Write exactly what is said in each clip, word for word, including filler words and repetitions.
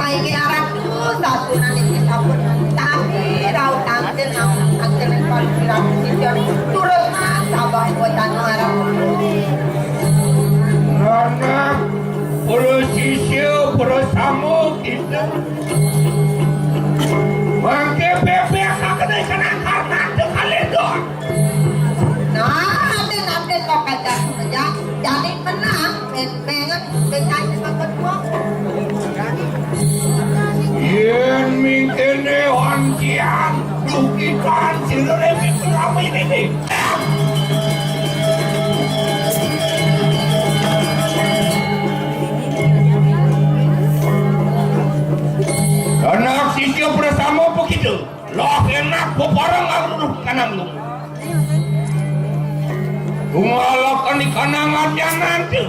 Ai, ngarep tuh, satunan iki sampun sami rauh tangkil, tangkil ing pamikiran sisya. Turut mas, abah kuatan ngarep. Anak, para sisya, para samu, kita. Mangke bebek kakene senang karena ada kalendor. Nah, nanti, nanti kok kagak kerja, jadi menang, ben-, bengen, ben kain makan gua. Yen mingkene wancian, dukitan, sirene mingkene ini. Anak sisya bersama begitu. Lah enak bebareng karo kanang lu. Kumalakan di kanangan yang nanti.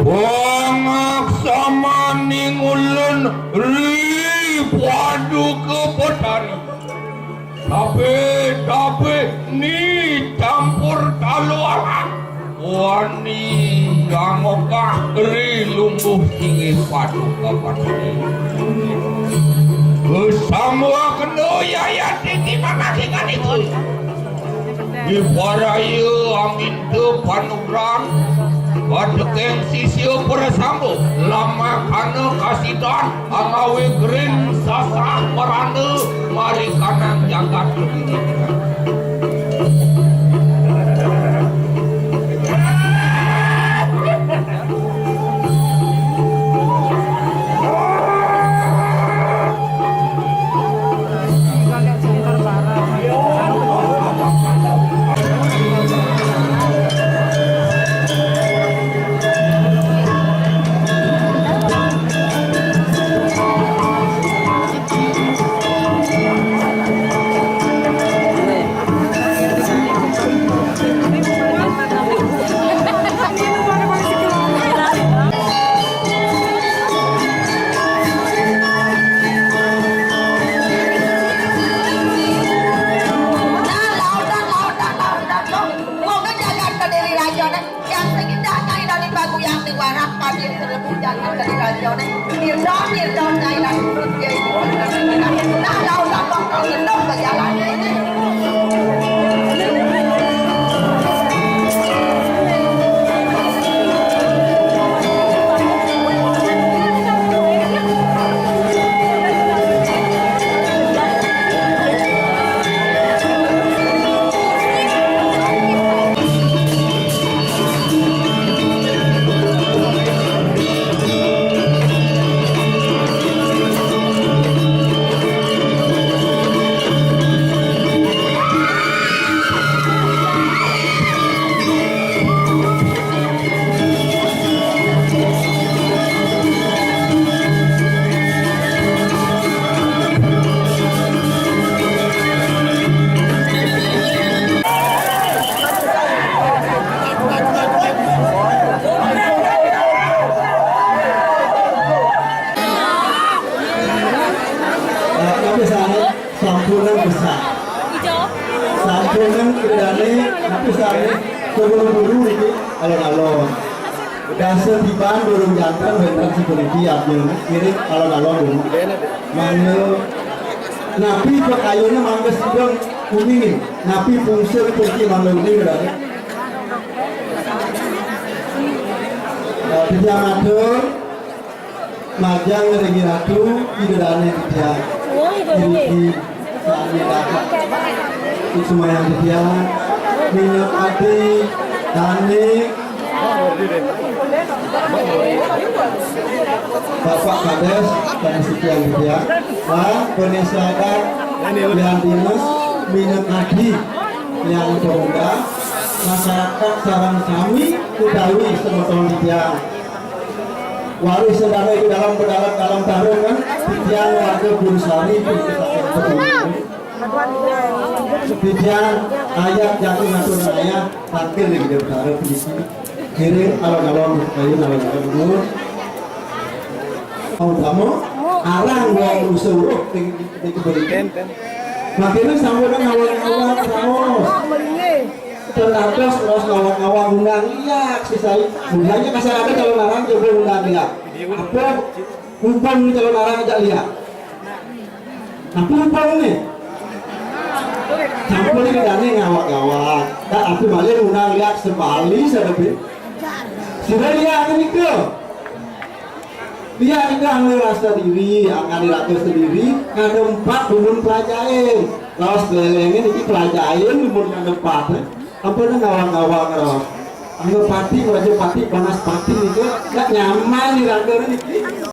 Pangaksamaning ulun ri paduka betari. Tapi, tapi, ni campur talu alang. Wani angokah ri lungguh singgih paduka betari. Kesamua kena yayat tinggi mamakingan itu. Diparaya aminta panugrah, wateking sisya prasamba, lamakana kasidan, angawi gering sasah marana, marikanang jagat dunia. Moga jagat Kediri Raja nih. Yang sing indah nyai dari Baguyang di Warak, padi serbu jagat Kediri Raja nih. Irdon, irdon nyai dari Surya itu. Nah, lau lapang kau irdon berjalan ini. Tapi sané sampunang besar. Sampunang kedane, tapi sané keburu-buru iki alon-alon. Dasa tiban durung janten wénten security abdi ngiring alon-alon dulu. Mangga napi pakayuné mangga sidang kuning, napi pungsul pungki mangga kuning, Raden. Eh, titiang matur, majeng ring Ratu, Ida Dané titiang. Iriki sami dahat. Sumayang titiang, minyak ati, dané, Bapak Kades, dan sekian titiang. Pak, Vanessa dan yang dinas, minyak ati, yang pemuda, masyarakat sareng sami utawi semeton titiang. Waris sedana itu dalam pedalam dalam tarung kan, titiang warga Guru Sari itu kita. Titiang ayat jatuh ngatur ayah, takdir lagi dia berharap di sini. Kirim alon-alon, kayu alon-alon dulu. Mau kamu, arang wong suruh di, di, di kebun. Makanya sampai dengan awal-awal terus. Terus terus ngawang-ngawang undang liak si Sai. Mulanya kasar ada calon arang coba undang liak. Apa? Umpang ni calon arang aja liak. Apa umpang ni? Campur ni dani ngawak-ngawak. Tak apa balik undang liak sebali saya lebih. Sudah liak ni ke? Liak ni ke angin rasa diri, angin rasa diri. Ada empat bumun pelajain. Lawas kelelengin ini pelajain bumun ada empat. Eh. Apa ni ngawang-ngawang ngawang? Anggo pati, raja pati, panas pati itu nggak nyaman di raga ni.